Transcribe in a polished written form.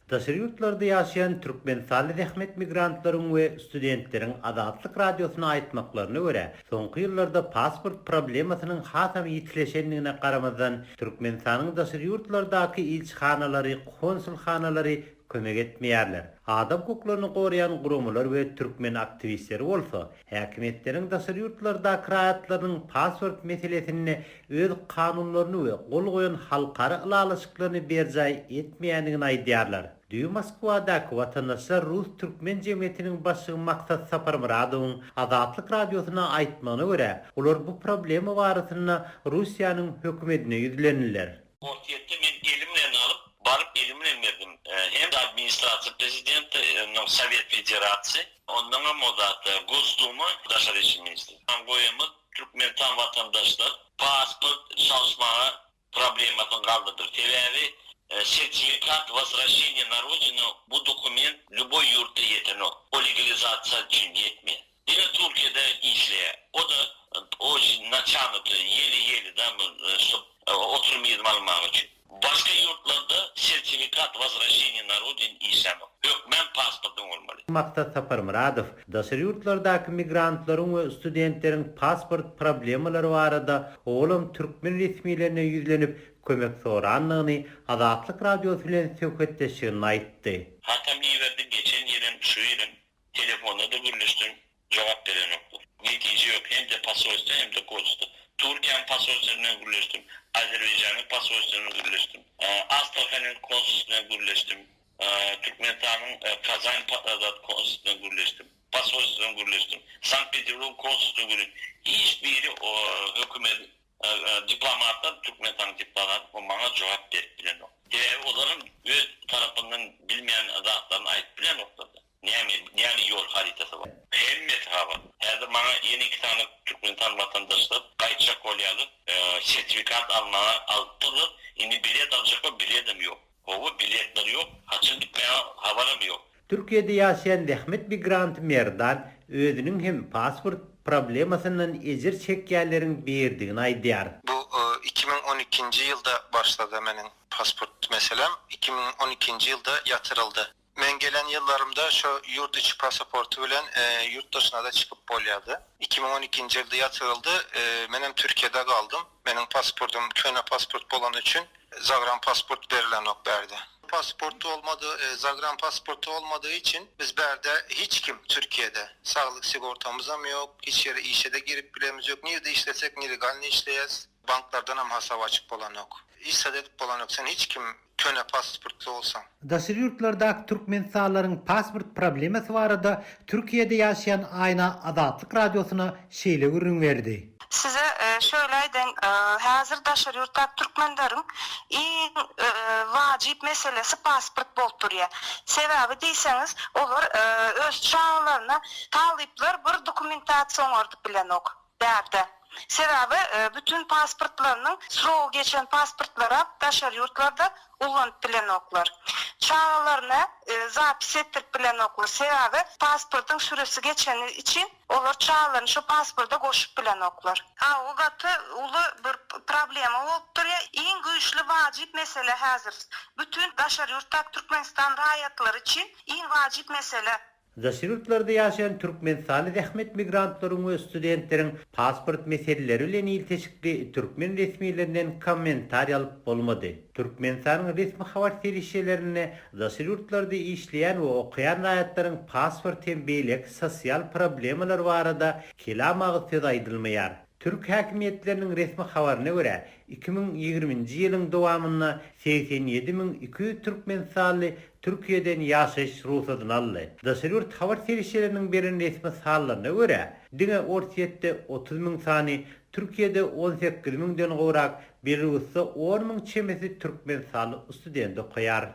Daşary ýurtlarda ýaşaýan türkmenistanly zähmet migrantlaryň we studentleriň Azatlyk Radiosyna aýtmaklaryna görä, soňky ýyllarda pasport problemasynyň hasam ýitileşendigine garamazdan, Türkmenistanyň daşary ýurtlardaky ilçihanalary, konsulhanalary kömek etmeýärler. Adam hukuklaryny goraýan guramalar we türkmen aktiwistleri bolsa, häkimiýetleriň daşary ýurtlardaky raýatlarynyň pasport meselesinde öz kanunlaryny we gol goýan halkara ylalaşyklaryny berjaý etmeýändigini aýdýarlar. Düýn Moskwadaky Watandaşlar rus-türkmen jemgyýetiniň başlygy Maksat Saparmyradowyň Azatlyk Radiosyna aýtmagyna görä, olar bu problema barasynda Russiýanyň hökümedine ýüzlendiler. Orsýetde men elim bilen alyp, baryp elim bilen berdim. Hem administrasiýa prezidenti, ondan Sowet Federasiýa, ondanam o zat Gosduma, daşary işler ministri. Goýamyz Türkmenistan watandaşlar pasport çalyşmaga problemasyny galdyrdyr. Sebäbi sertifikat wozwraşeniýa na rodinu bu dokument lýuboý ýurtda ýetenok. O legalizasiýa üçin ýetmeýär. Diňe Türkiýede işleýär. O-da oçin natýanuty ýeli-ýeli da ştob oturum izni almak üçin. Başga ýurtlarda sertifikat wozwraşeniýa na rodinu işlänok. Hökmän pasportyň bolmaly. Maksat Saparmyradow daşary ýurtlardaky migrantlaryň we studentleriň pasport problemalary barada owalam türkmen resmilerine ýüzlenip kömek sorandygyny Azatlyk Radiosy bilen söhbetdeşliginde aýtdy. Hatam iberdi geçen ýylem şu ýylem Telefonda-da gürleşdim, jogap berenoklar. Netije ýok, hem-de posolstwo, hem-de konsulstwo. Türkiýäniň posolstwosy bilen gürleşdim, Azerbaýjanyň posolstwosy bilen gürleşdim, Astrahanyň konsulstwosy bilen gürleşdim, Türkmenistanyň Kazan konsulstwosy bilen gürleşdim, posolstwosy bilen gürleşdim, Sankt-Peterburgyň konsulstwosy bilen gürleşdim. Hiç biri hökümet Diplomatlar Türkmenistanyň diplomaty maňa jogap berip bilenok. Sebäbi olaram öz tarapyndan bilmeýän zatlaryny aýdyp bilenoklar-da. Näme näme ýol harytasy bar. Hemmesi habar. Häzir maňa ýene iki sany Türkmenistan watandaşlar gaýtjak bolýarlar. Sertifikat almaga alypdyrlar. Indi bilet aljaklar biledem ýok. Hawa biletler ýok. Haçan gitmäge habaram ýok. Türkiýede ýaşaýan zähmet migranty Merdan özüniň hem pasport problemasyndan ejir çekýänleriň biridigini aýdýar. Bu 2012-nji ýylda başlady meniň pasport meselem, 2012-nji ýylda ýatyryldy. Men gelen ýyllarymda şo ýurt içi pasaporty bilen ýurt daşyna-da çykyp bolýardy. 2012-nji ýylda ýatyryldy, menem Türkiýede galdym. Meniň pasportym köne pasport bolany üçin zagran pasport berilenok bärde. Pasporty bolmady, zagran pasporty bolmadygy üçin biz bärde hiç kim Türkiýede. Saglyk sigortamyzam ýok, hiç ýere işede girip bilemizok, nirde işlesek nelegalny işleýäs. Banklardanam hasap açyp bolanok. Hiç zat edip bolanok, sen hiç kim köne pasportly bolsaň. Daşary ýurtlardaky türkmenistanlylaryň pasport problemasy barada Türkiýede ýaşaýan Aýna Azatlyk Radiosyna şeýle gürrüň berdi. Size şöyle aýdaýyn, häzir daşary ýurtdaky türkmenleriň iň wajyp meselesi pasport bolup durýar. Sebäbi diýseňiz, olar öz çagalaryna talyplar bir dokumentasiýa oňardyp bilenok. Bärde. Sebäbi bütin pasportlarynyň srogy geçen pasportlara daşary ýurtlarda ullanyp bilenoklar. Çagalaryna zapis etdirip bilenoklar. Sebäbi pasportyň süresi geçeni üçin olar çagalaryny şo pasporta goşup bilenoklar. A o gaty uly bir problema bolup durýar. Iň güýçli wajyp mesele häzir bütin daşary ýurtdaky Türkmenistan raýatlary üçin iň wajyp mesele. Daşary ýurtlarda ýaşaýan türkmenistanly zähmet migrantlaryň we studentleriň pasport meseleleri bilen ilteşikli türkmen resmilerinden kommentariý alyp bolmady. Türkmenistanyň resmi habar serişdelerinde daşary ýurtlarda işleýän we okaýan raýatlaryň pasport hem beýleki sosial problemalar barada kelam agyz söz aýdylmaýar. Türk häkimiýetleriniň resmi habaryna görä, 2020-nji ýylyň dowamynda 87 200 türkmenistanly Türkiýeden ýaşaýyş rugsadyny aldy. Daşary ýurt habar serişdeleriniň beren resmi sanlaryna görä, diňe Orsýetde 30 müň sany, Türkiýede 18 müňden gowrak, Belarusda on müň çemesi türkmenistanly student okaýar.